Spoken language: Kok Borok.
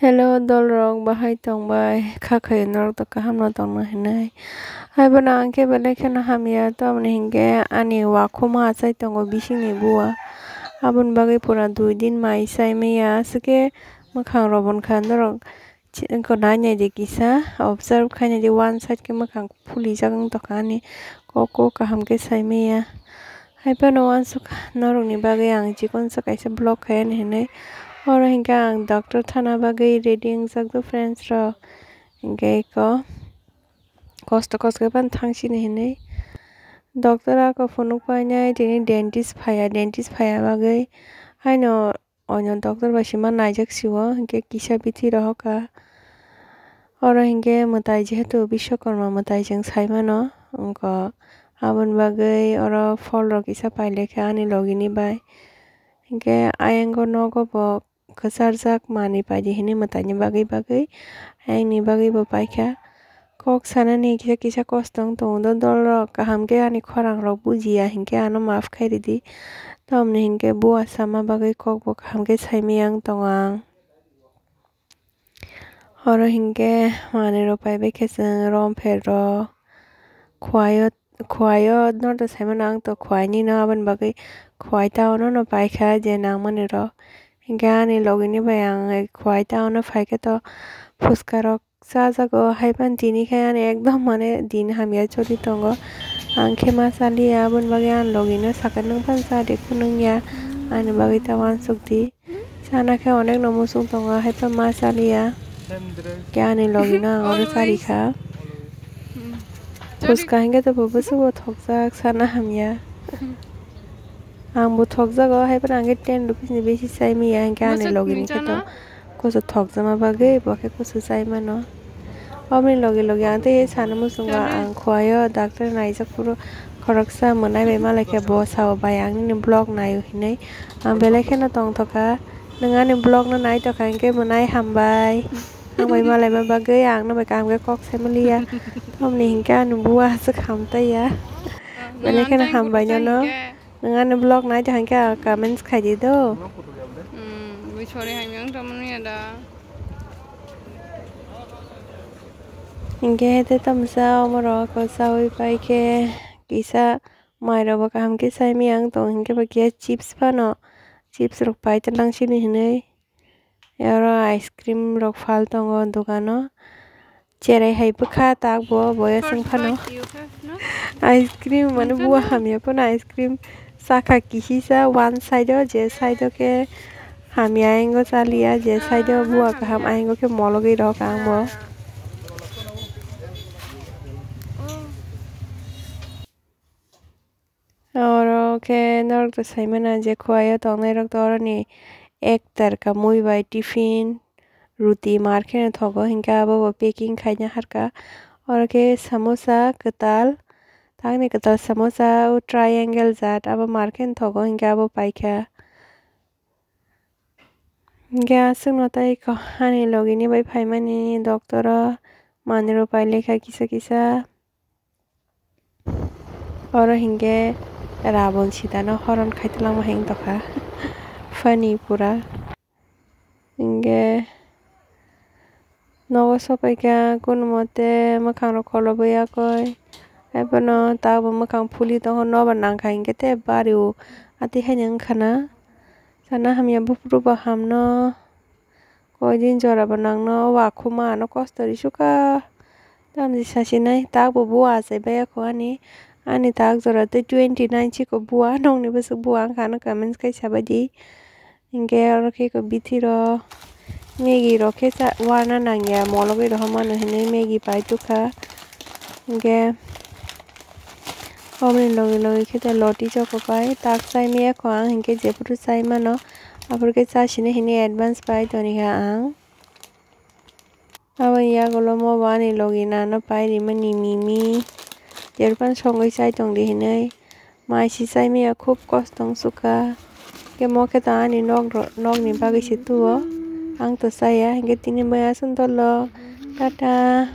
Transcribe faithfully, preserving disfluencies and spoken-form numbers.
Hello, dolrok, bahai tongbai? Kha khayo norok to kaham no tongna hinwi. Hai bono ang khe belai kheno hamya, tamoni hinkhe ani wakhuma achai tongo bisingni bua. Aboni bagwi pura dui din mai chai maya, aswk khe mwkhang rok bonkha norok. Chi-, wngkha nai nai di kisa, observe khai nai di, one side khe mwkhang phulijak wng tongkha ani, kok o kaham khe sai maya. Hai phano uansuk norokni bagwi ang chikon sa kaisa vlog khai ani hinwi. Oro hinkhe ang doctor thana bagwi ready wngjak do friends rok. Hinkhe eko kosto kosto khe phano thang sini hinwi. Doctor ako phunuk painai tini dentist phaiya, dentist phaiya bagwi haino Oino doctor bai sima naijak sio, hinkhe kisa bithi rohorkha. Oro hinkhe mwtai jehetu Biswakarma mwtai chwng sai mano, wngkha aboni bagwi oro pholrok kisa pailaikha ani logini bai. Hinkhe ayang o nogo bo kwcharjak manwi paidi hinwi mwtaini bagwi bagwi ayangni bagwi bo paikha. Kok sanani kisa kisa kosto wng tongo do dolrok, kaham khe ani khorang rok bujiya hinkhe ano maaf khai ridi. Tamoni hinkhe bua sama bagwi kok bo kaham khe sai maya wng tongo ang. Oro hinkhe manwi rok paibai khe chwng rompher rok, khwai o, khwai o norok sai mano ang to khwai ni no, aboni bagwi khwai ta ono no paikha je nang mani rok. Hinkhe ani logini bai ang khwai ta ono phaikhe to phuska rok chajago, hai phano tini khe ani ekdom mane din hamya choli tongo. Ang khe ma chaliya, aboni bagwi ani logino sakha, "Nwng phano cha de, kunu wngya, ani bagwi ta uansuk di." Chana khe onekno muchung tongo, hai phano ma chaliya. Khe ani logino ang oro charikha. Phuska hinkhe to bo bwswk bo thokjak, sana hamya. Ang bo thokjago, hai phano ang khe ten rupees ni besi chai maya, hinkhe ani logini khe to kusu thokjakma bagwi bo khe kusu chai mano. Oboni logi logi ang tei sana muchungo ang khwai o doctor naijak phuru khoroksa mwnai bai malai khe bo sao, "Bai, ang nini vlog naio," hinwi. Ang belai kheno tongthokha, "Nwng ani vlog no naitokha hinkhe mwnai hambai. Ang bai malaima bagwi ang no bai kaham khe kok sai manliya." Tamoni hinkhe ani bua aswk hamtaiya. Belai kheno hambai nono. Nwng ani vlog nai tong khe, ah, comments khai di do. Hmm, bui sori hai miyang tongmani ada. Hinkhe tei tamsa omorok chaui pai khe kisa mai rok bo kaham khe sai miyang tong, hinkhe bo khe chips phano, chips rok pai tonglang sini hinwi. Oro ice cream rok phal tongo dogano. Cherai hai bwkha tak bo, boya chwng phano. Ice cream mane bua hamya phano ice cream chakha kisisa one side o, je side o khe hamya, ayang o chaliya, je side o bua kaham, ayang o khe mologwi rok ang bo. Oro khe norok to sai mano je khwlai o tongnai rok to oroni ek tarka mui bai tiffin, ruti mar khe no thogo, hinkhe abo bo packing khaina harkha. Oro khe samosa kwtal, takni kwtal samosa o triangle jat abo mar khe no thogo, hinkhe abo paikha. Hinkhe aswkno tei ko ani logini bai phaimani doctor o manwi rok pailai kha kisa kisa. Oro hinkhe Rabon Sitano horon khai twlangma hai wng tongkha. Funny pura. Hinkhe nogo sopaikha, kunumote mwkhangrok kholobwi yakoi. Haiphano tabuk mwkhang phuli tongo, nobar nangkha hinkhe tei bario atwi haino wngkhana. Sana hamya buphuru bo hamno. Koi din jora bo nangno, o wakhuma ano kosto risukha. Tamni sasinai, tak bo bua achai bai yakho ani, ani tak jora tei twenty nine chikho bua, nokni bwswk bua wngkha ano comments khai sabaidi. Hinkhe oro khe eko bithi rok, Maggie rok khe cha-, uana nangya, mologwi rohormano hinwi Maggie pai tukha. Hinkhe Oboni logi logi khe tei loti chokopai tak chai maya kho ang, hinkhe jephuru chai mano aphuru khe chasini hinwi advance pai toni kha ang. Aboni yagulo mo bo ani logi nano pai rimani mimi, jephuru phano songwi chai tongdi hinwi. Mai si chai maya khub kosto wng sukha, hinkhe mo khe to ani nok ro-, nokni bagwi se tuo, ang to chaya, hinkhe tini maya aswk dolo, tata.